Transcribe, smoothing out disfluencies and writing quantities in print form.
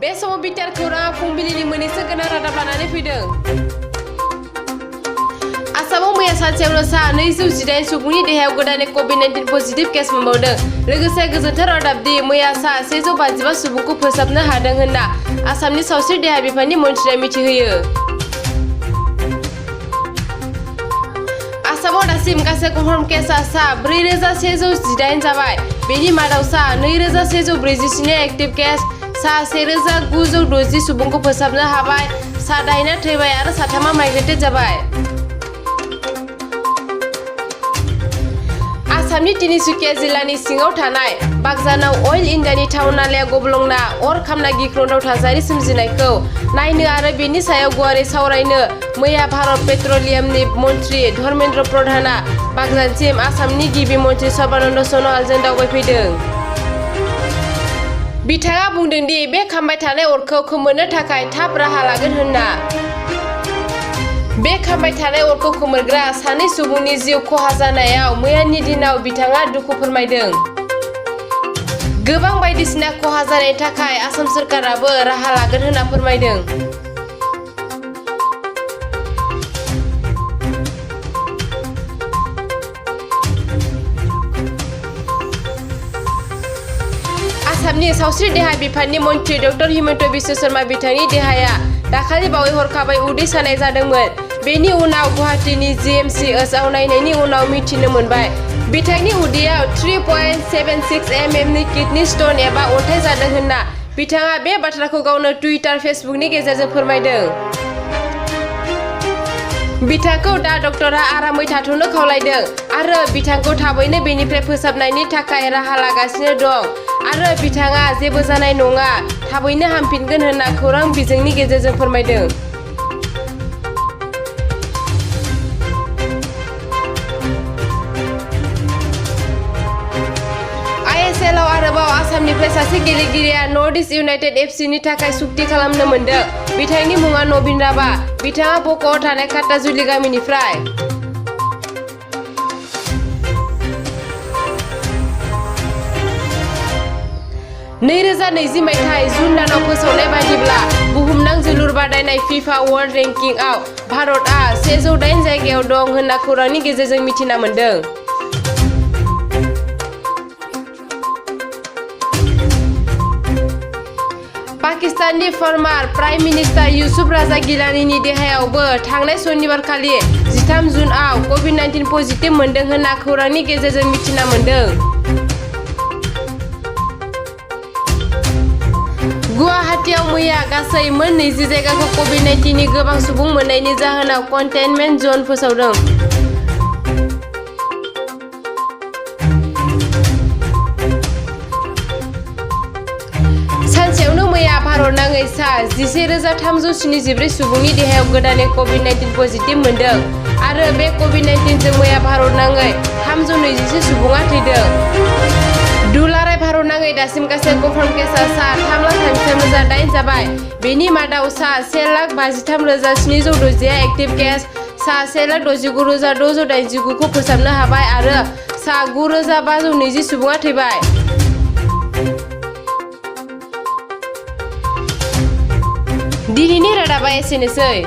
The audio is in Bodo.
बे समाव BTR खौराङा फुंबिलिनि मोननैसो गोनां रादाब लानानै फैदों। आसामाव मैया सानसेयावनो सा 218 सुबुंनि देहायाव गोदानै COVID-19 पजिटिभ केस मोनबावदों। लोगोसे गोजोनथाव रादाब दि मैया सा 155 सुबुंखौ फोसाबनो हादों होनना आसामनि सावस्रि देहा बिफाननि मन्थ्रिया मिथिहोयो। आसामाव दासिम गासै कनफार्म केसआ सा 4118 जाबाय। बेनि मादाव सा 2147 एक्टिभ केस, सा 1960 सुबुंखौ फोसाबनो हाबाय, सा 8 थैबाय आरो सा 3 माइग्रेटेड जाबाय। आसामनि तिनिसुकिया जिल्लानि सिङाव थानाय बाक्सानाव अइल इन्डियानि थाव नालाया गब्लंना अर खामना गिख्रंथाव थासारि सोमजिनायखौ नायनो आरो बेनि सायाव गुवारै सावरायनो मैया भारत पेट्रलियामनि मन्थ्रि धर्मेन्द्र प्रधानआ बाक्सासिम आसामनि गिबि मन्थ्रि सर्बानन्द सन'वालजों दावबायफैदों। बिथाङा बुंदों दि बे खामबाय थानाय अरखौ खोमोरनो थाखाय थाब राहा लागोन होनना। बे खामबाय थानाय अरखौ खोमोरग्रा सानै सुबुंनि जिउ खहा जानायाव मैयानि दिनाव बिथाङा दुखु फोरमायदों। गोबां बायदिसिना खहा जानायनि थाखाय आसाम सोरखाराबो राहा लागोन होनना फोरमायदों। आसामनि सावस्रि देहा बिफाननि मन्थ्रि डक्टर हिमन्त बिश्व शर्मा बिथांनि देहाया दाखालि बावै हरखाबै उदै सानाय जादोंमोन। बेनि उनाव गुवाहाटीनि GMCHआव नायनायनि उनाव मिथिनो मोनबाय बिथांनि उदैयाव 3.76 mm नि किडनी स्टोन एबा अन्थाइ जादों होनना। बिथाङा बे बाथ्राखौ गावनो टुइटार फेसबुकनि गेजेरजों फोरमायदों। बिथांखौ दा डक्टरा आरामै थाथ'नो खावलायदों आरो बिथांखौ थाबैनो बेनिफ्राय फोसाबनायनि थाखाय राहा लागासिनो दं आरो बिथाङा जेबो जानाय नङा, थाबैनो हामफिनगोन होनना खौरां बिजोंनि गेजेरजों फोरमायदों। ISLआव आरोबाव आसामनिफ्राय सासे गेलेगिरिया नर्थ इस्ट इउनाइटेड FC नि थाखाय सुक्ति खालामनो मोनदों। बिथांनि मुङा नवीन राभा। बिथाङा बक'आव थानाय खाताजुलि गामिनिफ्राय। 2020 मायथाइ जुन दानाव फोसावनाय बायदिब्ला बुहुमनां जोलुर बादायनाय FIFA वर्ल्ड रेंकिंआव भारतआ 108 जायगायाव दं होनना खौरांनि गेजेरजों मिथिना मोनदों। पाकिस्ताननि फर्मार प्राइम मिनिस्टार युसुफ राजा गिलानीनि देहायावबो थांनाय सनिबारखालि 13 जुनआव COVID-19 पजिटिभ मोनदों होनना खौरांनि गेजेरजों मिथिना मोनदों। गुवाहाटीआव मैया गासै मोन 20 जायगाखौ COVID-19 नि गोबां सुबुं मोननायनि जाहोनाव कन्टेनमेन्ट जोन फोसावदों। सानसेयावनो मैया भारतनाङै सा 11,374 सुबुंनि देहायाव गोदानै COVID-19 पजिटिभ मोनदों आरो बे COVID-19 जों मैया भारतनाङै 321 सुबुङा थैदों। दुलाराय भारतनाङै दासिम गासै कनफार्म केसआ सा 3,33,800 जाबाय। बेनि मादाव सा 1,53,760 एक्टिभ केस, सा 1,69,689 खौ फोसाबनो हाबाय आरो सा 9,520 सुबुङा थैबाय। दिनैनि रादाबा एसेनोसै।